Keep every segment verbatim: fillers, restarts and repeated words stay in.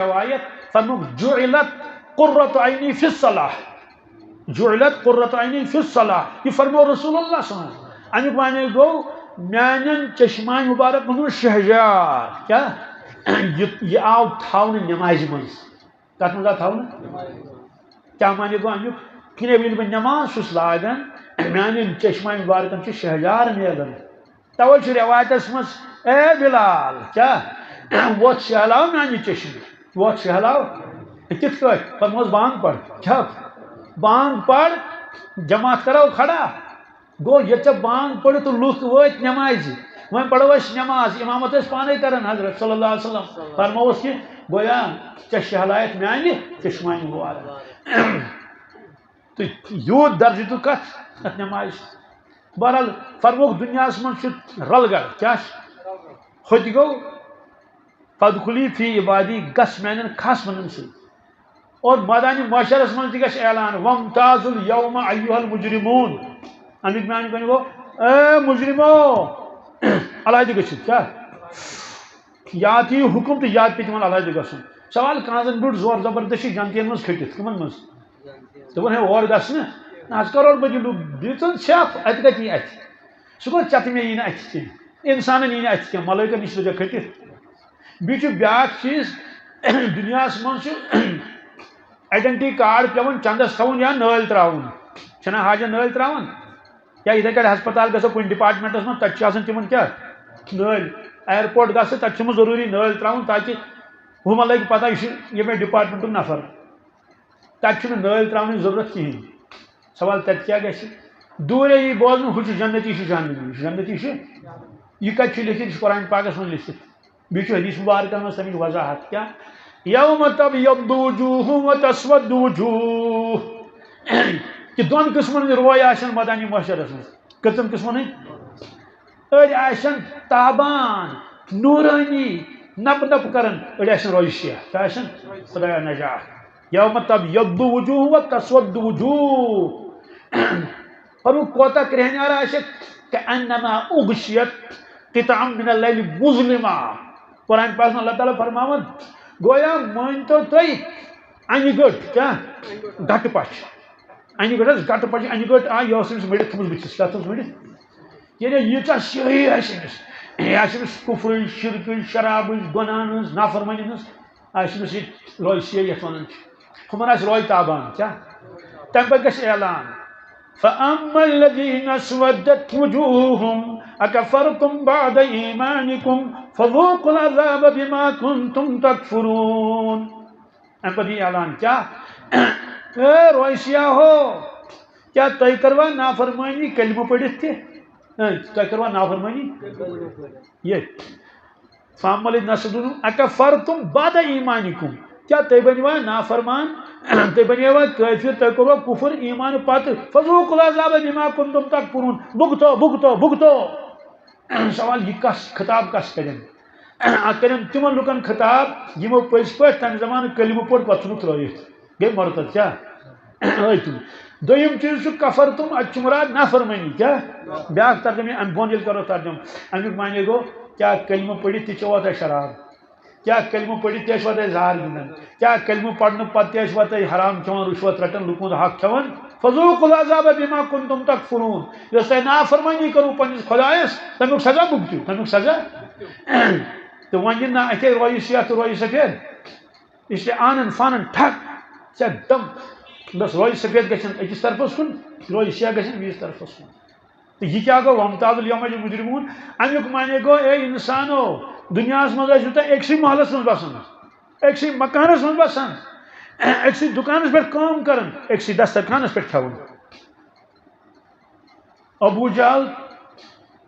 روایت، فرموک، "جعلت قرۃ عینی فی الصلاۃ، جعلت قرۃ عینی فی الصلاۃ"، یہ فرمو رسول اللہ صلی اللہ علیہ وسلم۔ امیُک معنی گوٚو، میانٮ۪ن چشماے مبارکن ہُنٛد شہجار، کیٛاہ؟ یہِ، یہِ آو تھاونہٕ نمازِ منٛز۔ کتھ منٛز آو تھاونہٕ؟ کیٛاہ معنی گوٚو امیُک؟ ییٚلہِ بہٕ نماز چھُس لاگان، میانٮ۪ن چشماے مبارکن چھُ شہجار میلان۔ توے چھُ رٮ۪وایتس منٛز، "اے بلال، کیٛاہ؟ وۄتھ شہلاو میانہِ چشمہِ، وۄتھ شہلاو۔" کِتھ کٲٹھۍ؟ فرموس، "بانگ پڑھ۔" کیٛاہ؟ بانگ پڑھ، جماعت کرو کھڑا۔ گوٚو، ییٚلہِ ژےٚ بانگ پٔرِتھ لُکھ وٲتۍ نمازِ، وۄنۍ پرو أسۍ نماز، امامت ٲسۍ پانے کران حضرت صلی اللہ علیہ وسلم۔ فرمووُس کہِ، گویا ژےٚ شہلایتھ میانہِ چشمانہِ مبارک۔ تہٕ یوٗت درجہٕ دیُت کتھ، اتھ نمازِ۔ بہرحال، فرمووُکھ، دُنیاہس منٛز چھُ رلہٕ گڑھ، کیٛاہ چھُ؟ ہوٚتہِ گوٚو، "فادخلی فی عبادی"، گژھ میانٮ۪ن خاص بندن سۭتۍ۔ اور مٲدانِ محشرس منٛز تہِ گژھِ اعلان، "وامتازوا الیوم ایھا المجرمون"۔ امیُک معنی کیٛاہ گوٚو؟ اے مجرمو، علیحدٕ گٔژھِو۔ کیٛاہ؟ یا تہِ یی حُکُم تہٕ یا تہِ پیٚیہِ تِمن علیحدٕ گژھُن۔ سوال، کانٛہہ زن بیوٗٹھ زور زبردستی جنتین منٛز کھٔٹِتھ؟ کٕمن منٛز؟ دوٚپُن، "ہے، اور گژھ نہٕ۔ نہ حظ، کرور بٔدی لُکھ، دِژٕن ژھٮ۪پھ، اتہِ کتہِ یی اتھِ؟ سُہ گوٚو ژےٚ تہٕ مےٚ یی نہٕ اتھِ کینٛہہ۔ انسانن یی نہٕ اتھِ کینٛہہ، ملٲیکن نِش لٔجا کھٔٹِتھ۔" بیٚیہِ چھُ بیٛاکھ چیٖز، دُنیاہَس منٛز چھُ آیڈنٹی کارڈ پٮ۪وان چندَس تھاوُن یا نٲلۍ ترٛاوُن۔ چھُنہ حاجت نٲلۍ ترٛاوان؟ یا یِتھَے کٲٹھۍ ہسپتال گژھو کُنہِ ڈپارٹمنٹَس منٛز، تَتہِ چھُ آسان تِمَن کیٛاہ؟ نٲلۍ۔ ایئرپورٹ گژھٕ، تَتہِ چھُ یِمَن ضروٗری نٲلۍ ترٛاوُن، تاکہِ ہُمَن لَگہِ پَتہ، یہِ چھُ ییٚمہِ ڈپارٹمنٹُک نفر۔ تَتہِ چھُنہٕ نٲلۍ ترٛاونٕچ ضروٗرت کِہیٖنۍ۔ سوال، تَتہِ کیٛاہ گژھِ؟ دوٗرے یی بوزنہٕ، ہُہ چھُ جنتی، یہِ چھُ جہنمی، یہِ چھُ جنتی، یہِ چھُ، یہِ کَتہِ چھُ لیکھِتھ؟ یہِ چھُ قرآن پاکَس منٛز لیکھِتھ۔ بیٚیہِ چھُ حدیث مبارکَن منٛز تَمِچ وضاحت کیٛاہ؟ "یوم تبیض وجوہ و تسود وجوہ"۔ کہِ دۄن قٕسمَن ہٕنٛدۍ روے آسن مٲدانِ محشرَس منٛز۔ کٔژَن قٕسمَن ہٕنٛدۍ؟ أڑۍ آسن تابان، نورانی، نپ نپ کران، أڑۍ آسن رویہِ شیخ۔ کیٛاہ آسن؟ خدایا نجات۔ یوم تبیض وجوہ و تسود وجوہ۔ فرموو، کوتاہ کرٛہنیار آسہِ، کأنما اغشیت قطعا من اللیل مظلما۔ قرآن پاکس منٛز اللہ تعالیٰ فرماوان، گویا مٲنۍ تو تُہۍ انہِ گٔٹ، کیٛاہ؟ گٹہٕ پچھ۔ انہِ گٔٹ حظ، گٹہٕ پچہِ انہِ گٔٹ آ، یہِ ٲس أمِس مٔڑِتھ تھٲومٕژ بٕتھِس۔ کیٛاہ تھٲومٕژ مٔڑِتھ؟ یعنی ییٖژاہ سیٲہی آسہِ أمِس۔ یہِ آسہِ أمِس کُفرٕچ، شِرکٕچ، شرابٕچ، گۄناہن ہٕنٛز، نافرمٲنی ہٕنٛز، آسہِ أمِس یہِ روے سیٲہی یَتھ وَنان چھِ۔ ہُمَن آسہِ روے تابان۔ کیٛاہ؟ تَمہِ پَتہٕ گژھِ اعلان، فأما الذين اسودت وجوههم أكفرتم بعد إيمانكم فذوقوا العذاب بما كنتم تكفرون۔ اَمہِ پَتہٕ یی اعلان، کیٛاہ؟ اے رویہِ سیاہو، کیٛاہ تۄہہِ کٔروا نافرمٲنی کلمہٕ پٔرِتھ تہِ؟ اے، تۄہہِ کٔروا نافرمٲنی؟ یہِ۔ فأما الذين اسودت وجوههم أكفرتم بعد إيمانكم۔ کیٛاہ تُہۍ بٔنِوا نافرمان؟ تُہۍ بٔنِوا کٲفِر؟ تۄہہِ کوٚروا کُفُر ایٖمان پتہٕ؟ فذوقوا العذاب بما كنتم تكفرون۔ بُگتو، بُگتو، بُگتو۔ سوال، یہِ کس خطاب کس کرن؟ اتھ کرن تِمن لُکن خطاب، یِمو پٔزۍ پٲٹھۍ تمہِ زمانہٕ کلمہٕ پوٚر، پتہٕ ژھُنُکھ ترٲوِتھ، گٔے مرتد۔ کیٛاہ؟ أتھۍ۔ دوٚیِم چیٖز چھُ کفرتم، اتہِ چھُ مراد نافرمٲنی۔ کیٛاہ؟ بیٛاکھ ترجمہٕ، امہِ بۄن ییٚلہِ کرو ترجمہٕ، امیُک معنی گوٚو، کیٛاہ کلمہٕ پٔرِتھ تہِ چیٚوا تۄہہِ شراب؟ کیٛاہ کلمہٕ پٔرِتھ تہِ ٲسوا تُہۍ زہر گِنٛدان؟ کیٛاہ کلمہٕ پرنہٕ پتہٕ تہِ ٲسوا تُہۍ حرام کھٮ۪وان، رُشوت رٹان، لُکن ہُنٛد حق کھٮ۪وان؟ فذوقوا العذاب بما كنتم تكفرون۔ یۄس تۄہہِ نافرمٲنی کٔرٕو پننِس خۄدایس، تمیُک سزا بُگتِو، تمیُک سزا۔ تہٕ وۄنۍ یہِ نہ اَتھے رویہِ سیاہ تہٕ رویہِ سفید، اس لیے آنن فانن ٹھک، ژےٚ دم، بس رویہِ سفید گژھن أکِس طرفس کُن، رویہِ سیاہ گژھن بیٚیِس طرفس کُن۔ تہٕ یہِ کیٛاہ گوٚو؟ وامتازوا الیوم ایھا المجرمون۔ امیُک معنی گوٚو، اے انسانو، دُنیاہس منٛز ٲسِو تُہۍ أکسٕے محلس منٛز بسان، أکسٕے مکانس منٛز بسان، أکسٕے دُکانس پٮ۪ٹھ کٲم کران، أکسٕے دسترخانس پٮ۪ٹھ کھٮ۪وان۔ ابو جہل،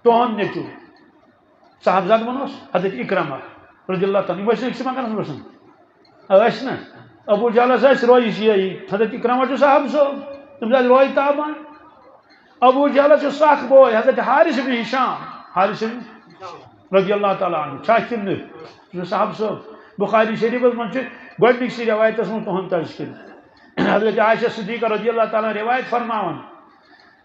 تُہُنٛد نیٚچُو، صاحبزادٕ وَنوس، حضرت اکرمہ رضی اللہ تعالیٰ عنہ، یِم ٲسۍ نہٕ أکسٕے مکانس منٛز بسان۔ ٲسۍ نہ؟ ابو جہلس ٲسۍ رویہِ سیٲہی، حضرت اکرمہ چھُ صاحب صٲب، تٔمِس ٲسۍ رویہِ تابان۔ ابو جہلس چھُ سُہ اکھ بوے، حضرت حارث ابن ہشام، حارث ابن رضی اللہ تعالیٰ عنہ، چھا کِنہٕ نہٕ؟ یہِ چھُ صاحب صٲب۔ بخاری شریفس منٛز چھُ گۄڈٕنِکسٕے روایتس منٛز تُہُنٛد تذکرٕ۔ حضرت عائشہ صدیقہ رضی اللہ تعالیٰ عنہ روایت فرماوان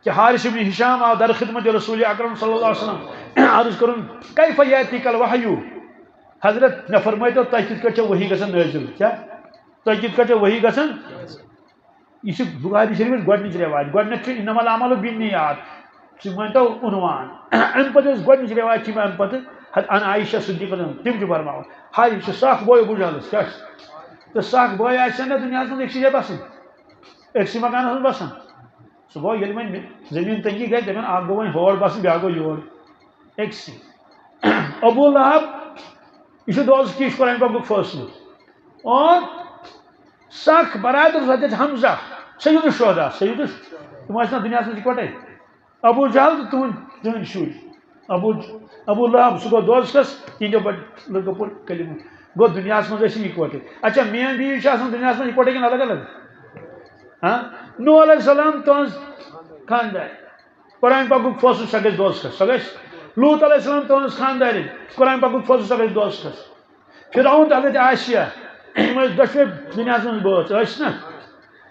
کہ حارث ابن ہشام آو در خدمت رسول اکرم صلی اللہ علیہ وسلم، عرض کرُن، کیف یاتیک الوحی؟ حضرت، مےٚ فرمٲیتو، تۄہہِ کِتھ کٲٹھۍ چھےٚ وحی گژھان نٲزِل؟ کیٛاہ؟ تۄہہِ کِتھ کٲٹھۍ چھےٚ وحی گژھان؟ یہِ چھِ بُخاری شریٖفٕچ گۄڈٕنِچ رٮ۪وایت۔ گۄڈٕنٮ۪تھ چھُ انما الاعمال بالنیات، سُہ مٲنۍ تو عنوان۔ اَمہِ پتہٕ یۄس گۄڈٕنِچ رٮ۪وایت چھِ مےٚ اَمہِ پتہٕ، حض-، عن عائشہ صدیقہ رضی اللہ عنہا، تِم چھِ فرماوان، ہاے، یہِ چھُ سخ بوے ابو جہلس، کیٛاہ چھُ؟ تہٕ سخ بوے آسہِ ہا نہ دُنیاہس منٛز أکسٕے جایہِ بسان، أکسٕے مکانس منٛز بسان۔ سُہ گوٚو ییٚلہِ وۄنۍ زٔمیٖن تنگی گٔے، دَپان اکھ گوٚو وۄنۍ ہور بسُن، بیٛاکھ گوٚو یور، أکسٕے۔ ابو لہب، یہِ چھُ دوزخی، یہِ چھُ قرآن پاکُک فٲصلہٕ۔ اور سکھ برادر حضرت حمزہ، سید الشہداء، سید الش-، تِم ٲسۍ نہ دُنیاہَس منٛز یِکوَٹَے۔ ابو جہل تہٕ تُہٕنٛدۍ، تُہٕنٛدۍ شُرۍ۔ ابو، ابو لہب، سُہ گوٚو دوزخس، تِہنٛدیو بڑِ لڑکو پوٚر کلمہٕ۔ گوٚو دُنیاہَس منٛز ٲسۍ یِم یِکوَٹَے۔ اچھا، میٲنۍ بیوی چھِ آسان دُنیاہَس منٛز یِکوَٹَے کِنہٕ الگ الگ؟ ہاں؟ نوح علیہ السلام تُہٕنٛز خاندارِ۔ قرآن پاکُک فٲصلہٕ، سۄ گژھِ دوزخس، سۄ گژھِ۔ لوط علیہ السلام تُہٕنٛز خاندارِنۍ، قرآن پاکُک فٲصلہٕ، سۄ گژھِ دوزخس۔ فرعون تہٕ حضرت آسیہ، یِم ٲسۍ دۄشوے دُنیاہَس منٛز بٲژ، ٲسۍ نہ؟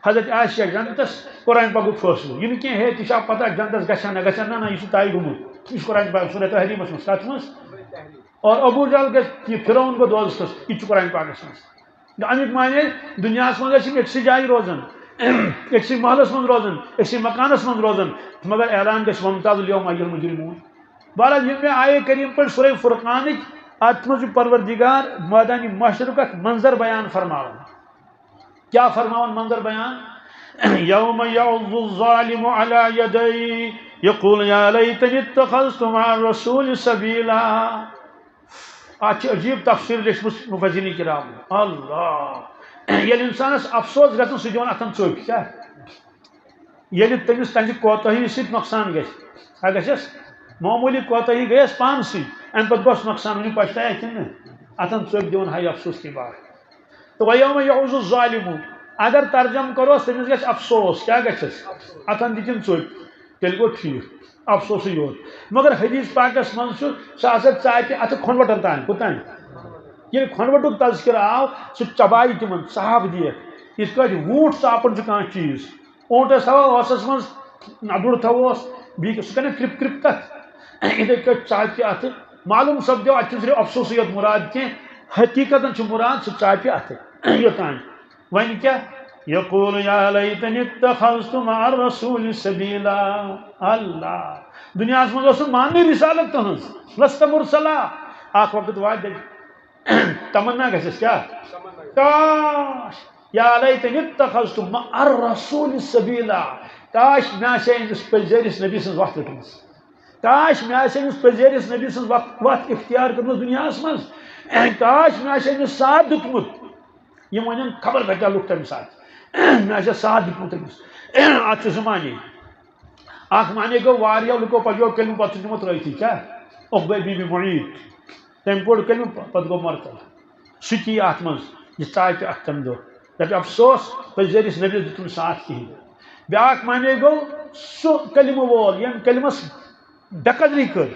حضرت آسیہ جنتس، قرآن پاکُک فٲصلہٕ۔ یہِ نہٕ کینٛہہ، ہے، تہِ چھا پتہ جنتس گژھِ ہا نہ گژھِ ہا، نہ، نہ، یہِ چھُ طے گوٚمُت۔ یہِ چھُ قرآن پاک، سورہ تحریمس منٛز، کتھ منٛز؟ اور ابو جہل گژھِ، یہِ فرعون گوٚو دوزخس، یہِ تہِ چھُ قرآن پاکس منٛز۔ اَمیُک معنی، دُنیاہَس منٛز ٲسۍ یِم أکسٕے جایہِ روزان، أکسٕے محلَس منٛز روزان، أکسٕے مکانَس منٛز روزان، مگر اعلان گژھِ، وَامْتَازُوا الْيَوْمَ أَيُّهَ الْمُجْرِمُونَ۔ بہرحال، یِم مےٚ آیے کریٖم پٔرۍ سورہ فرقانٕکۍ، اَتھ منٛز چھُ پروردگار مٲدانِ محشرُک اکھ منظر بیان فرماوان۔ کیٛاہ فرماوان منظر بیان؟ يَوْمَ يَعَضُّ الظَّالِمُ عَلَى يَدَيْهِ يَقُولُ يَا لَيْتَنِي اتَّخَذْتُ مَعَ الرَّسُولِ سَبِيلًا۔ اتھ چھِ عجیب تفسیر لیچھمٕژ مفسرین کرام۔ اللہ! ییٚلہِ انسانس افسوس گژھان، سُہ چھُ دِوان اتھن ژوٚپۍ۔ کیٛاہ؟ ییٚلہِ تٔمِس تہنٛزِ کوتاہی سۭتۍ نۄقصان گژھِ، سا گژھٮ۪س؟ معموٗلی کوتاہی گٔیَس پانسٕے، امہِ پتہٕ گوٚژھ نۄقصان، وۄنۍ پچھتایا کِنہٕ نہٕ؟ اتھن ژوٚپۍ دِوان، ہاے افسوس کی بات۔ تہٕ وَيَوْمَ يَعَضُّ الظَّالِمُ، اگر ترجمہٕ کروس، تٔمِس گژھِ افسوس۔ کیٛاہ گژھٮ۪س؟ اتھن دِتِن ژوٚپۍ، تیٚلہِ گوٚو ٹھیٖک، افسوسٕے یوت۔ مگر حدیث پاکس منٛز چھُ سُہ ہسا ژاپہِ اتھٕ کھۄنوٹن تام۔ کوٚتام؟ ییٚلہِ کھۄنوٹُک تذکرٕ آو، سُہ چبایہِ تِمن، ژاپ دِیَکھ، یِتھ کٲٹھۍ ووٗٹھ ژاپان چھُ کانٛہہ چیٖز۔ اوٗنٹس تھاوو ٲسس منٛز، ندُر تھاووس، بیٚیہِ سُہ کرِ کرپ کرپ تتھ۔ یِتھے کٲٹھۍ ژاپہِ اتھٕ۔ معلوم سپدیو، اتہِ چھُنہٕ صرف افسوسٕے یوت مراد کینٛہہ، حقیقتاً چھُ مراد سُہ ژاپہِ اتھٕ۔ یوٚتام۔ وۄنۍ کیٛاہ؟ يَقُولُ يَا لَيْتَنِي اتَّخَذْتُ مَعَ الرَّسُولِ سَبِيلًا۔ اللہ! دُنیاہَس منٛز اوس نہٕ ماننٕے رسالت تُہٕنٛز۔ لَسْتَ مُرْسَلًا۔ اکھ وقت واتہِ، تمنا گژھٮ۪س کیٛاہ؟ کاش! يَا لَيْتَنِي اتَّخَذْتُ مَعَ الرَّسُولِ سَبِيلًا۔ کاش، مےٚ آسہِ ہے أمِس پٔزیرِس نبی سٕنٛز وَتھ رٔٹمٕژ۔ کاش، مےٚ آسہِ أمِس پٔزیرِس نبی سٕنٛز وَتھ، وَتھ اختیار کٔرمٕژ دُنیاہَس منٛز۔ کاش، مےٚ آسہِ أمِس ساتھ دیُتمُت۔ یِم وَنن، خبر کۭتیٛاہ لُکھ تَمہِ ساتہٕ۔ مےٚ آسہِ ساتھ دیُتمُت أمِس۔ اَتھ چھُ زٕ معنی۔ اَکھ معنی گوٚو، واریاہو لُکو پَجو کلمہٕ، پَتہٕ چھُ تِمو ترٛٲوتھٕے۔ کیٛاہ؟ عقبہ بن ابی معیط۔ تٔمۍ پوٚر کلمہٕ، پَتہٕ گوٚو مرتد۔ سُہ تہِ یی اَتھ منٛز، یہِ ژاپہِ اَتھ تَمہِ دۄہ۔ دَپہِ، افسوس، پٔزیرِس نبیَس دیُت نہٕ ساتھ کِہیٖنۍ۔ بیٛاکھ معنی گوٚو، سُہ کلمہٕ وول، ییٚمۍ کلمَس بے قدری کٔر۔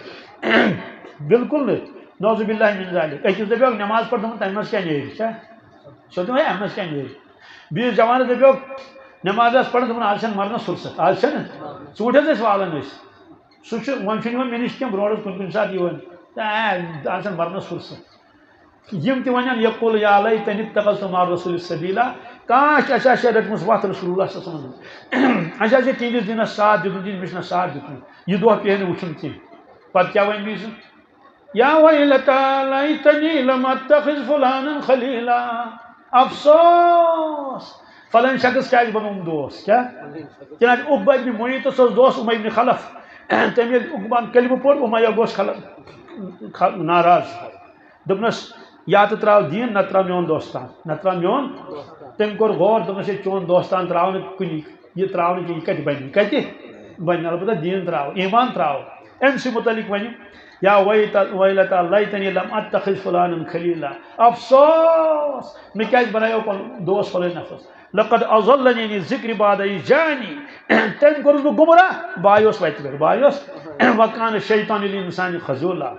بالکل نہٕ۔ نعوذ باللہ من ذالک۔ أکِس دَپیو، نماز پَر، دوٚپُن، تَمہِ منٛز کیٛاہ نیرِ؟ چھا؟ سُہ دوٚپ، ہے، اَمہِ منٛز کیٛاہ نیرِ؟ بیٚیِس جوانَس دَپیو، نماز آس پَر، دوٚپُن، آز چھَنہٕ مَرنَس فرصت، آز چھَنہٕ۔ ژوٗنٛٹھۍ حظ ٲسۍ والان أسۍ۔ سُہ چھُ، وۄنۍ چھُنہٕ یِوان مےٚ نِش کینٛہہ، برونٛٹھ اوس کُنہِ کُنہِ ساتہٕ یِوان۔ تہٕ، اے، آز چھَنہٕ مَرنَس فرصت۔ یِم تہِ وَنن، یقول یا لیتنی اتخذت مع الرسول سبیلا، کاش اَسہِ آسہِ ہا رٔٹمٕژ وَتھ رسول اللہ صلی اللہ علیہ وسلم۔ اَسہِ آسہِ ہے تِہنٛدِس دیٖنَس ساتھ دیُتمُت، یہِ مِشنَس ساتھ دیُتمُت۔ یہِ دۄہ پیٚیہِ نہٕ وُچھُن کینٛہہ۔ پَتہٕ کیٛاہ وَنہِ بیٚیہِ سُہ؟ یا ویلتا لیتنی لم اتخذ فلانا خلیلا۔ افسوس، فلٲنۍ شخص کیٛازِ بنووُم دوست؟ کیٛاہ؟ جناب عقبہ ابن معیط اوس دوست اُمَیہ ابن خلف۔ تٔمۍ ییٚلہِ عقبہَن کلمہٕ پوٚر، اُمَیہ گوٚژھ خلف، خ-، ناراض۔ دوٚپنَس، یا تہٕ ترٛاو دیٖن، نَتہٕ ترٛاو میون دوستان، نَتہٕ ترٛاو میون۔ تٔمۍ کوٚر غور، دوٚپنَس، ہے، چون دوستان ترٛاو نہٕ کُنی، یہِ ترٛاو نہٕ کینٛہہ، یہِ کَتہِ بَنہِ؟ یہِ کَتہِ بَنہِ؟ البتہ دیٖن ترٛاو، ایمان ترٛاو۔ أمۍ سٕے متعلق وَنہِ، یا ویت-، ویلتا لیتنی لم اتخذ فلانا خلیلا۔ افسوس، مےٚ کیٛازِ بنایو پَنُن دوست فلٲنۍ نفرَس؟ لقد اضلنی عن الذکر بعد اذ جاءنی۔ تٔمۍ کوٚرُس بہٕ گمراہ، بہٕ آیوس وَتہِ پٮ۪ٹھ، بہٕ آیوس۔ وکان الشیطان للانسان خذولا۔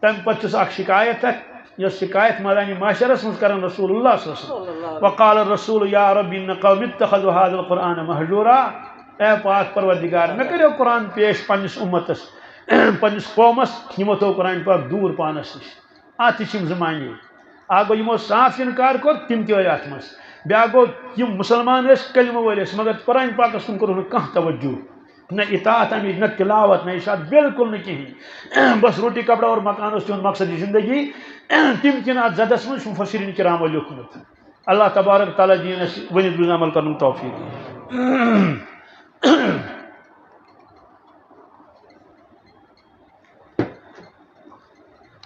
تَمہِ پَتہٕ چھُس اکھ شِکایت اکھ، یۄس شِکایت مٲدانِ محشرَس منٛز کرن رسول اللہ صلی اللہ علیہ وسلم۔ وقال الرسول یا رب ان قوم اتخذوا هذا القرآن مهجورا۔ اے پاک پروردگار، مےٚ کٔرِو قرآن پیش پننِس اُمتَس، پننِس قومَس، یِمو تھوٚو قرآن پاک دوٗر پانَس نِش۔ اتھ تہِ چھِ یِم زٕ معنی۔ اکھ گوٚو، یِمو صاف انکار کوٚر، تِم تہِ ٲے اتھ منٛز۔ بیاکھ گوٚو، یِم مسلمان ٲسۍ، کلمہٕ وٲلۍ ٲسۍ، مگر قرآن پاکس کُن کوٚرُکھ نہٕ کانٛہہ توجہ۔ نہ اطاعت امِچ، نہ تلاوت، نہ اشاعت، بالکل نہٕ کِہیٖنۍ۔ بس روٹی کپڑا اور مکان اوس تِہُنٛد مقصد زندگی۔ تِم تہِ نہٕ اتھ زدس منٛز، چھُ مفسرین کرامو لیوٚکھمُت۔ اللہ تبارک تعالیٰ دِیِن اَسہِ ؤنِتھ بوٗزِتھ عمل کرنُک توفیق۔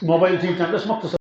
موبائل تھری چینلس مختصر